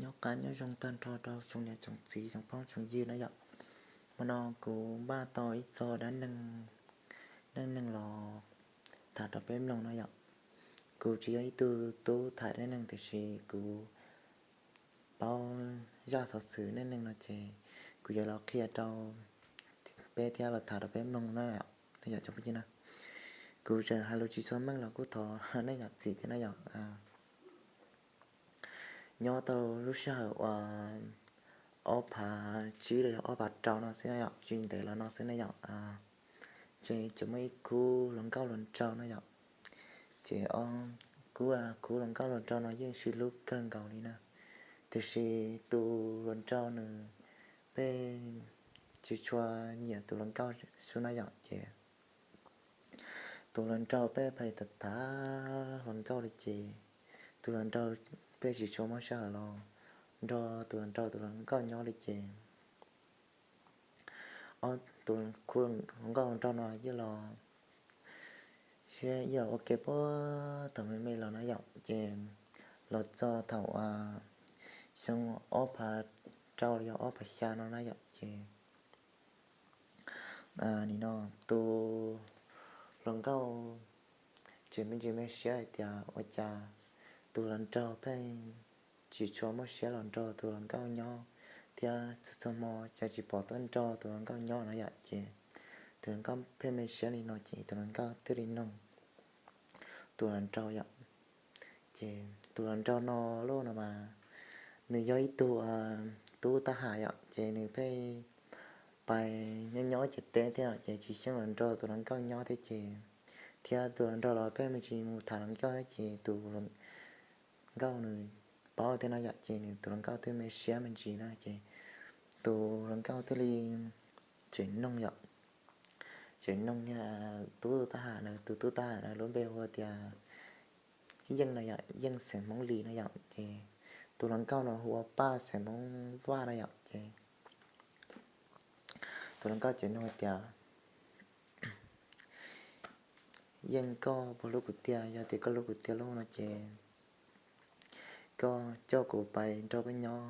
Nyob qab nyob zoo tag nrho rau tsoom niam tsoom txiv tsoom phooj tsoom ywg na yom. Hmo no kuv npaj tau ib txoj dab neeg, neej neeg los tham rau peb mloog no yom. Kuv tsis yog ib tug tub tham dab neeg tiam sis kuv paub zaj xov xwm neej neeg no ces kuv yuav los qhia rau peb thiab los tham rau peb mloog na yom. Kuv tseem hais lus tsis txhua meej los kuj thov nej zam txim thiab na yom. Nyob tau lub sij hawm uas ob phav tsib los yog ob phav rau no xwb na yom, tsis ntev los no xwb na yom, ces tseem muaj ib khub hluas nkauj hluas nraug na yom. Ces ob, kuv, khub hluas nkauj hluas nraug no yeej sib hlub kawg nkaus li na, tiam sis tus hluas nraug nws pheej tsis tshua nyiam tus hluas nkauj xwb na yom. Ces tus hluas nraug pheej phais tas tas hluas nkauj li ces tus hluas nraug pheej tsis tshua muaj sij hawm los nrog tus hluas nraug tus hluas nkauj nyob li ces ob tus khub hluas nkauj hluas nraug no yeej los, yeej los ua ke puag thaum me me los na yom. Ces los txog thaum xyoo ob phav rau los yog ob phav xya no na yom, ces nim no tus hluas nkauj tseem me ntsis me siab hais tias ua cas tus hluas nraug pheej tsis tshua muaj siab los nrog tus hluas nkauj nyob, thiab txhua txhua hmo cas tsis pom tuaj nrog tus hluas nkauj nyob na yom. Ces tus hluas nkauj pheej me siab li no ces tus hluas nkauj thiaj li noog tus hluas nraug yom. Ces tus hluas nraug no los no mas nws yog ib tug tub tab ham yom, ces nws pheej pais nyob nyob ciam teb thiab ces tsis xyeej los nrog tus hluas nkauj nyob thiab ces, thiab tus hluas nraug los pheej me ntsis mus tham hluas nkauj thiab ces tus hluas nkauj nws paub thiab no yom, ces nws tus hluas nkauj thiaj me siab me ntsis na ces tus hluas nkauj thiaj li tseem noog yom, tseem noog niag tub tab ham na, tus tub tab ham na lub npe hu tias Yeej na yom, Yeej xeem Hmoob Lis na yom. Ces tus hluas nkauj no hu ua Paj xeem Hmoob Vaj na yom. Ces tus hluas nkauj ces nug tias, Yeej, koj puas hlub kuv tiag? Yog tias koj hlub kuv tiag lub no ces koj coj kuv pais nrog koj nyob,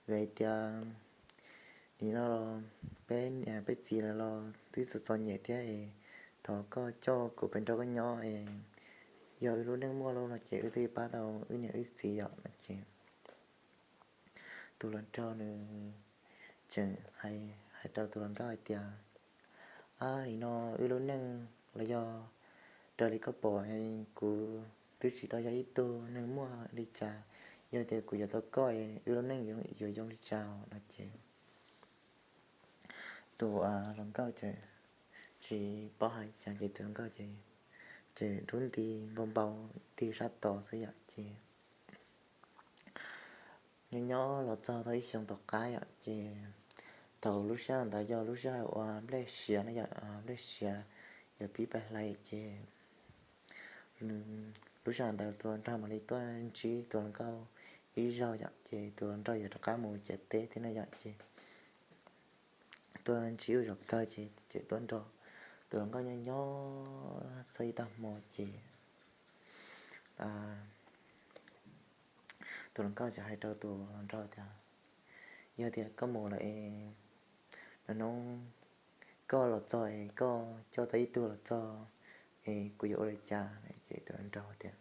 vim tias nim no los peb niam peb txiv lawv los twb txom txom nyem thiab es thov koj coj kuv pais nrog koj nyob es yog wb lub neej muaj lub no ces wb thiaj pab tau wb niam wb txiv yom no ces tus hluas nraug nws tseem hais rau tus hluas nkauj hais tias, Ab, nim no wb lub neej los yog raws li koj pom, kuv twb tsis tau yog ib tug neeg muaj li cas, yog tias kuv yuav tau koj es wb lub neej yuav zoo li cas no ces tus hluas nkauj ces tsis paub hais li cas ces tus hluas nkauj ces ces dub nti npau npau tig sab tod xwb yom. Ces nyob nyob los txog tau ib xyoo tom qab yom, ces thaum lub sij hawm ntawd yog lub sij hawm uas nplej siav na yom, nplej siav yuav pib pais hlais ces lub sij hawm ntawd tus hluas nraug mam li tuaj ntsib tus hluas nkauj ib zaug yom, ces tus hluas nraug yuav rov qab mus ciam teb thiab na yom, ces tuaj ntsib ua zaum kawg ces ces tuaj nrog tus hluas nkauj nyob nyob txog ib tag hmo ces tus hluas nkauj txawm hais rau tus hluas nraug tias, Yog tias koj mus lawm es hnub no koj los txog es koj coj tau ib tug los txog es kuv yuav ua li cas? Ces tus hluas nraug tias,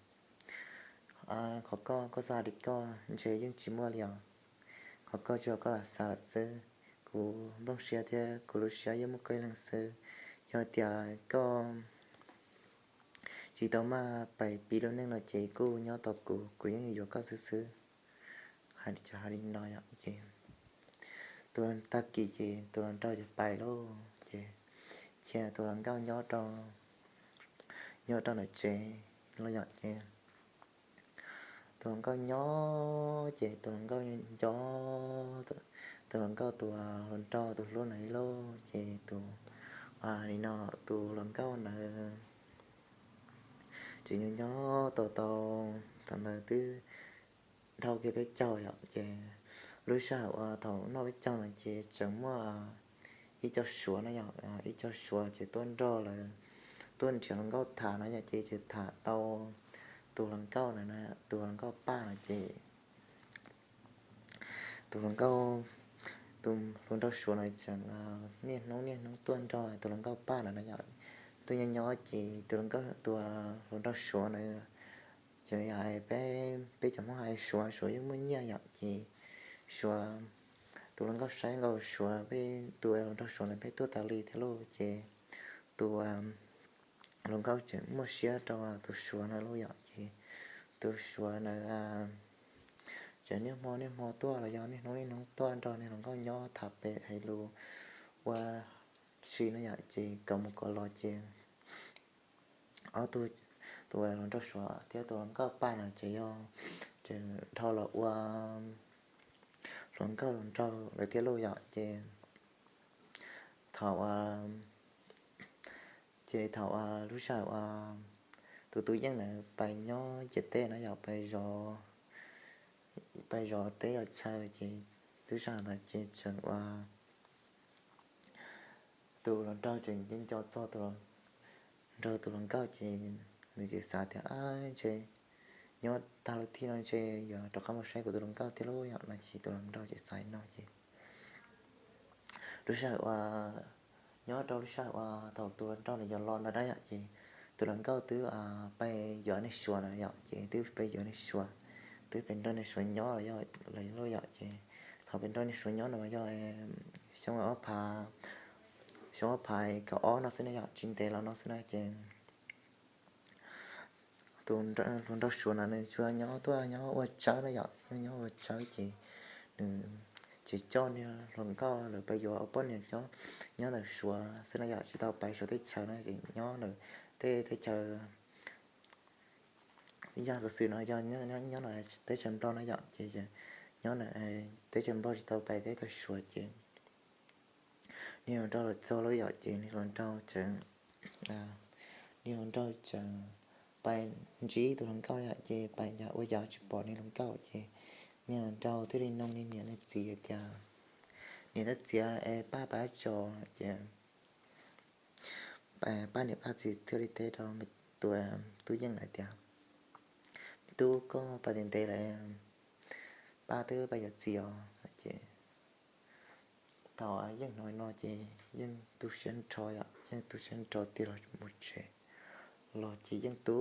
Qhov koj, koj xav li koj ntshe yeej tsis muaj li os. Qhov koj tsuas yog koj lam xav lawm xwb. Kuv nplooj siab thiab kuv lub siab yeej muaj koj ib leeg xwb. Yog tias koj tsis tau maj pais pib lub neej no ces kuj nyob tos kuv, kuv yeej yuav koj xwb xwb. Hais li, hais li no yom, ces tus tag kis ces tus hluas nraug ces pais lauj, ces cia tus hluas nkauj nyob rau, nyob rau nram tsev los yom, ces tus hluas nkauj nyob ces tus hluas nkauj nco tus hluas nkauj tus hluas nraug tus hlub ntawd lauj, ces tus, nim no tus hluas nkauj ntawd ces nyob nyob tau tau, thaum ntawd twb dhau kiag peb caug yom, ces lub sij hawm uas thaum noj peb caug no ces tseem muaj ib co suav na yom, ib co suav ces tuaj nrog lawv tuaj nrhiav hluas nkauj tham na yom, ces ces tham tau tus hluas nkauj na, tus hluas nkauj Paj no ces tus hluas nkauj, tus hluas nraug Suav na tseem niaj hnub niaj hnub tuaj nrog tus hluas nkauj Paj na no yom. Tuaj nyob nyob ces tus hluas nkauj, tus hluas nraug Suav na, ces yog peb, peb cov Hmoob hais Suav, Suav yeej muaj nyiaj yom, ces Suav, tus hluas nkauj saib nkaus Suav, peb tus hluas nraug Suav na peb tuaj tas li thiab lauj, ces tus hluas nkauj tseem muaj siab rau tus Suav na lauj yom, ces tus Suav na tseem niaj hmo niaj hmo tuaj los yog niaj hnub niaj hnub tuaj nrog niag hluas nkauj nyob tham pem hais lus ua si no yom, ces kov mus kov los ces ob tug, tus hluas nraug Suav thiab tus hluas nkauj Paj na ces yog, ces dhau los ua hluas nkauj hluas nraug lawm thiab lauj yom, ces thaum ces thaum lub sij hawm uas tus tub Yeej na pais nyob ciam teb na yom, pais zov, pais zov teb zov chaw ces lub sij hawm ntawd ces tseem ua tus hluas nraug tseem nco nco txog tus hluas nraug tus hluas nkauj ces nws tseem xav tias ntshe nyob tag lub thij no ntshe yuav rov qab mus saib kuv tus hluas nkauj thiab lauj yom no ces tus hluas nraug tseem xav li no ces lub sij hawm uas nyob rau lub sij hawm uas thaum tus hluas nraug nws yuav los ntawd na yom ces tus hluas nkauj twb pais yuav niag Suav na yom, ces twb pais yuav niag Suav, twb pais nrog niag Suav nyob los yog, los yog lauj yom, ces thaum pais nrog niag Suav nyob no mas yog xyoo ob phav, xyoo ob phav kaum ob no xwb na yom, tsis ntev los no xwb na ces tus hluas nraug Suav no nws tsuas nyob tuaj nyob ua tsawb na yom, nyob nyob ua tsawb ces nws tsis coj niag hluas nkauj lawv pais yuav ua poj niam coj nyob ntawm Suav xwb na yom, tsis tau pais Suav teb chaws na ces nyob ntawm tej teb chaws ib zaj xov xwm no yog nyob ntawm teb chaws Nplog na yom, ces nyob ntawm teb chaws Nplog tsis tau pais teb chaws Suav ces niag hluas nraug los txog lawm yom, ces niag hluas nraug tseem, niag hluas nraug tseem pais ntsib tus hluas nkauj yom, ces pais ua cas tsis pom niag hluas nkauj ces niag hluas nraug thiaj li noog niag niam niag txiv tias, niam thiab txiv es Paj pais dab tsi ces Paj niam Paj txiv thiaj li teb rau tus tub Yeej lawm tias, me tub, koj pais ntev ntev lawm, Paj twb pais yuav txiv os ces thaum Yeej hnov no ces Yeej tu siab nrho yom, Yeej tu siab nrho tiag los mus tsev los ces Yeej tu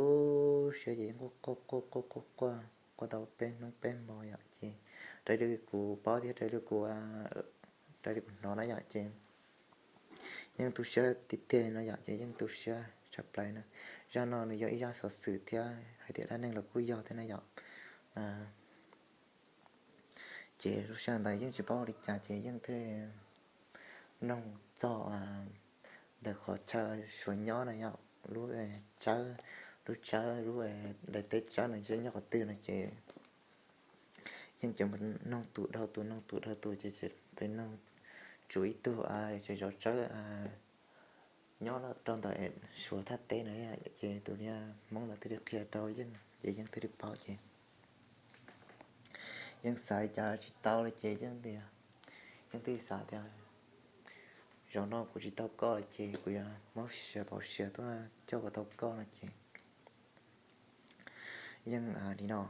siab ces Yeej quaj quaj quaj quaj quaj quaj tau peb hnub peb hmo yom, ces raws li kuv paub thiab raws li kuv, raws li kuv hnov na yom ces Yeej tu siab tiag tiag no yom, ces Yeej tu siab tshaj plaws na. Zaj no nws yog ib zaj xov xwm thiab hais tias dab neeg los kuj yog thiab na yom. Ces lub sij hawm ntawd Yeej tsis paub ua li cas ces Yeej thiaj noog txog ntawm qhov chaw Suav nyob na yom, lub tsawb, lub tsawb, lub daim teb tsawb no nyob qhov twg no ces Yeej ces mus noog tus dhau tus, noog tus dhau tus ces peb noog tsuas ib tug tseem zov tsawb nyob rau ntawm Suav thaj teb na, ces tus niag Hmoob ntawd thiaj li qhia rau Yeej ces Yeej thiaj li paub ces Yeej xav li cas tsis tau li ces Yeej tias, Yeej twb xav tias zaum no kuv tsis tau koj ces kuv yuav muab siav pauv siav tuaj coj kom tau koj no ces Yeej li no,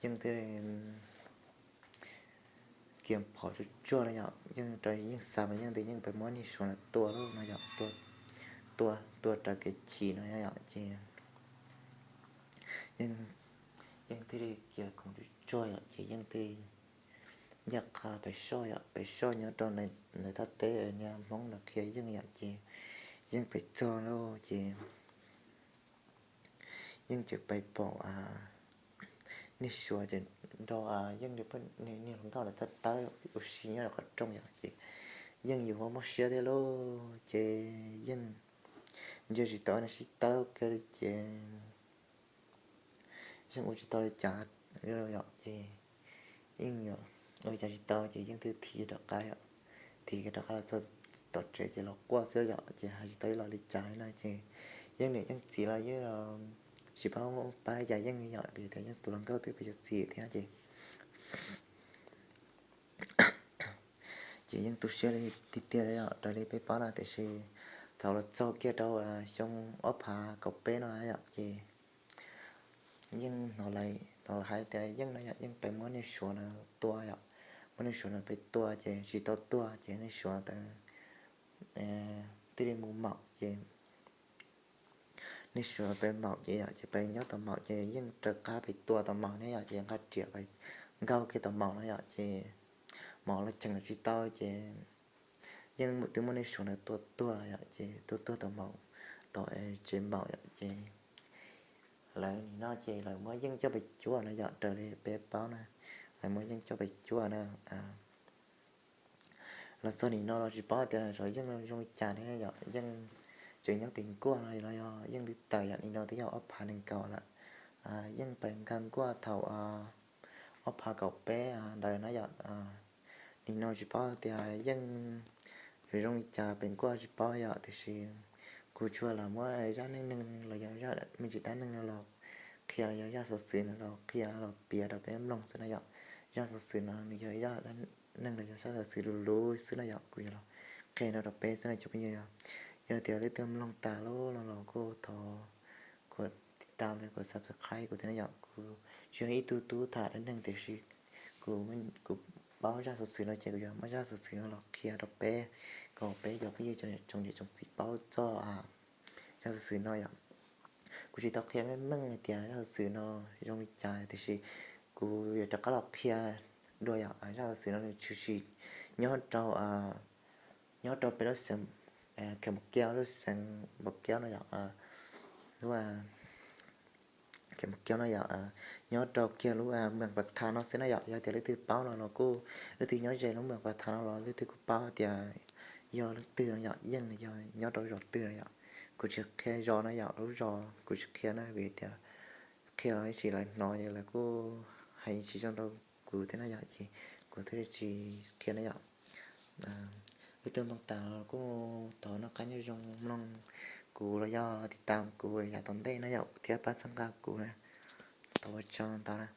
Yeej thiaj kiag phom tsuag tsuag no yom, Yeej rau Yeej xav mas Yeej tias Yeej pais muab niag Suav no tua lauj no yom, tua, tua raws kev chim no yom ces Yeej thiaj li kiag khoom tsuag tsuag yom ces Yeej thiaj li ncaj qha pais soj yom, pais soj nyob rau ntawm thaj teb niag Hmoob no qhia Yeej yom ces Yeej pais txog lauj ces Yeej ces pais pom niag Suav ces nrog Yeej niag hluas nkauj ntawd tawb tawb ua si nyob rau qhov rooj yom ces Yeej yuav muaj muaj siab thiab lauj ces Yeej ntsia tsis tau nws sib tawb kiag li ces Yeej ua tsis tau li cas li yom ces Yeej ua li cas tsis tau ces Yeej thiaj thim rov qab yom, thim kiag rov qab los txog tom tsev ces los quaj xwb yom ces hais tsis tau ib los li cas li na ces Yeej niam Yeej txiv los yeej tsis paub pab ib cas Yeej li yom, vim tias Yeej tus hluas nkauj twb pais yuav txiv thiab ces ces Yeej tu siab li tiag tiag li yom raws li peb paub na, tiam sis thaum los txog kiag rau xyoo ob phav kaum peb no yom ces Yeej hnov lawv, hnov lawv hais tias Yeej no yom, Yeej pais muab niag Suav no tua yom, muab nej suav no peb tua ces tsis tau tuag ces nej suav tau twb li mus maum ces nej suav peb maum ces yom, ces peb nyob tau maum ces yeej raws qab peb tua tau maum ne yom, ces nqa riam peb nkaug kiag tau maum no yom, ces maum los cheem tsis tau ces yeej twb muab nej suav na tua tuag yom, ces tua tuag tau maum, tau tsev maum yom, ces lawv nim no ces lawv muab yeej coj pes cuam na yom, raws li peb paub na, lawv muab yeej coj pes cuam na. Los txog nim no los tsis paub tias xyov yeej zoo li cas ne yom, yeej tseem nyob pes nkuaj no los yog yeej twb tawm yom, nim no twb yog ob phav nees nkaum lawm, yeej pes nkag nkuaj thaum ob phav kaum peb ntawd na yom. Nim no tsis paub tias yeej yuav zoo li cas pes nkuaj tsis paub yom, tiam sis kuv tsuas lam muab zaj neej neeg los yog me ntsis dab neeg no los qhia los yog zaj xov xwm no los qhia los piav rau peb mloog xwb na yom. Zaj xov xwm no nws yog zaj dab neeg los yog zaj xov xwm luv luv xwb na yom, kuv yog los qhia no rau peb xwb na cov phooj ywg. Yog tias leej twg mloog tas lawm los kuj thov kuv tiv tas li kuv subscribe kuv thiab na yom. Kuv tsis yog ib tug tub tham dab neeg tiam sis kuv, kuv paub zaj xov xwm no ces kuv yuav muab zaj xov xwm no los qhia rau peb kom peb cov phooj ywg tsoom niam tsoom txiv paub txog zaj xov xwm no yom. Kuv tsis tau qhia meej meej hais tias zaj xov xwm no zoo li cas tiam sis kuv yuav rov qab los qhia dua yom. Zaj xov xwm no nws tshwm sim nyob rau, nyob rau peb lub xeev Cambodia, lub xeev Npau Kiaub no yom, lub Cambodia no yom, nyob rau kiag lub Mweej Pas Thas no xwb na yom. Yog tias leej twg paub no los kuj, leej twg nyob ze lub Mweej Pas Thas no los leej twg kuj paub tias yog leej twg no yom, yeej yog nyob rau zos twg no yom. Kuv tsis qhia zos no yom, lub zos kuv tsis qhia na vim tias qhia los ib sim lawv hnov ces lawv kuj hais tsis zoo rau kuv thiab na yom, ces kuv thiaj li tsis qhia na yom. Leej twg mloog tas los kuj thov noj qab nyob zoo mloog kuv los yog tiv tas kuv yav tom ntej na yom, thiab pab txhawb nqa kuv na. Thov ua tsaug ntau na.